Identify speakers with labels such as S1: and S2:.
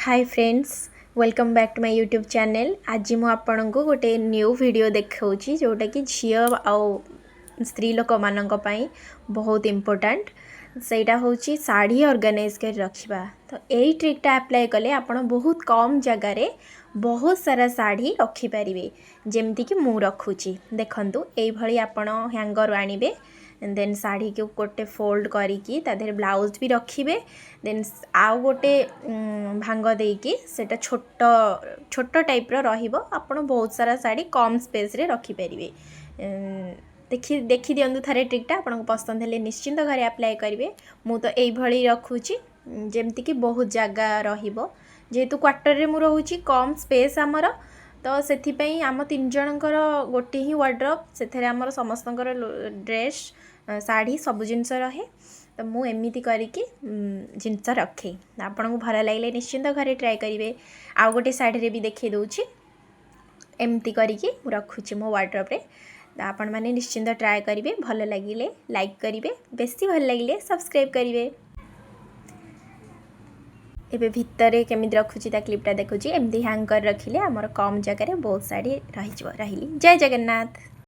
S1: Hi friends, welcome back to my YouTube channel. ଆଜି ମୁଁ ଆପଣଙ୍କୁ ଗୋଟେ ନ୍ୟୁ ଭିଡ଼ିଓ ଦେଖାଉଛି, ଯେଉଁଟାକି ଝିଅ ଆଉ ସ୍ତ୍ରୀ ଲୋକମାନଙ୍କ ପାଇଁ ବହୁତ ଇମ୍ପୋର୍ଟାଣ୍ଟ। ସେଇଟା ହେଉଛି ଶାଢ଼ୀ ଅର୍ଗାନାଇଜ୍ କରି ରଖିବା। ତ ଏଇ ଟ୍ରିକ୍ଟା ଆପ୍ଲାଏ କଲେ ଆପଣ ବହୁତ କମ୍ ଜାଗାରେ ବହୁତ ସାରା ଶାଢ଼ୀ ରଖିପାରିବେ, ଯେମିତିକି ମୁଁ ରଖୁଛି। ଦେଖନ୍ତୁ, ଏଇଭଳି ଆପଣ ହ୍ୟାଙ୍ଗର ଆଣିବେ, ଦେନ୍ ଶାଢ଼ୀକୁ ଗୋଟେ ଫୋଲ୍ଡ କରିକି ତା ଦେହରେ ବ୍ଲାଉଜ୍ ବି ରଖିବେ। ଦେନ୍ ଆଉ ଗୋଟେ ଭାଙ୍ଗ ଦେଇକି ସେଇଟା ଛୋଟ ଛୋଟ ଟାଇପ୍ର ରହିବ। ଆପଣ ବହୁତ ସାରା ଶାଢ଼ୀ କମ୍ ସ୍ପେସ୍ରେ ରଖିପାରିବେ। ଦେଖିଦିଅନ୍ତୁ ଥରେ ଟ୍ରିକ୍ଟା। ଆପଣଙ୍କୁ ପସନ୍ଦ ହେଲେ ନିଶ୍ଚିନ୍ତ ଘରେ ଆପ୍ଲାଏ କରିବେ। ମୁଁ ତ ଏଇଭଳି ରଖୁଛି, ଯେମିତିକି ବହୁତ ଜାଗା ରହିବ। ଯେହେତୁ କ୍ୱାର୍ଟରରେ ମୁଁ ରହୁଛି, କମ୍ ସ୍ପେସ୍ ଆମର, ତ ସେଥିପାଇଁ ଆମ ତିନି ଜଣଙ୍କର ଗୋଟେ ହିଁ ୱାର୍ଡ଼ରୋବ୍। ସେଥିରେ ଆମର ସମସ୍ତଙ୍କର ଡ୍ରେସ୍, ଶାଢ଼ୀ, ସବୁ ଜିନିଷ ରହେ। ତ ମୁଁ ଏମିତି କରିକି ଜିନିଷ ରଖେ। ଆପଣଙ୍କୁ ଭଲ ଲାଗିଲେ ନିଶ୍ଚିନ୍ତ ଘରେ ଟ୍ରାଏ କରିବେ। ଆଉ ଗୋଟେ ଶାଢ଼ୀରେ ବି ଦେଖାଇ ଦେଉଛି। ଏମିତି କରିକି ମୁଁ ରଖୁଛି ମୋ ୱାର୍ଡ଼ରୋବ୍ରେ। ତ ଆପଣମାନେ ନିଶ୍ଚିନ୍ତ ଟ୍ରାଏ କରିବେ। ଭଲ ଲାଗିଲେ ଲାଇକ୍ କରିବେ, ବେଶୀ ଭଲ ଲାଗିଲେ ସବସ୍କ୍ରାଇବ୍ କରିବେ। ଏବେ ଭିତରେ କେମିତି ରଖୁଛି ତା କ୍ଲିପ୍ଟା ଦେଖୁଛି। ଏମିତି ହ୍ୟାଙ୍ଗ କରି ରଖିଲେ ଆମର କମ୍ ଜାଗାରେ ବହୁତ ଶାଢ଼ୀ ରହିଯିବ। ରହିଲି, ଜୟ ଜଗନ୍ନାଥ।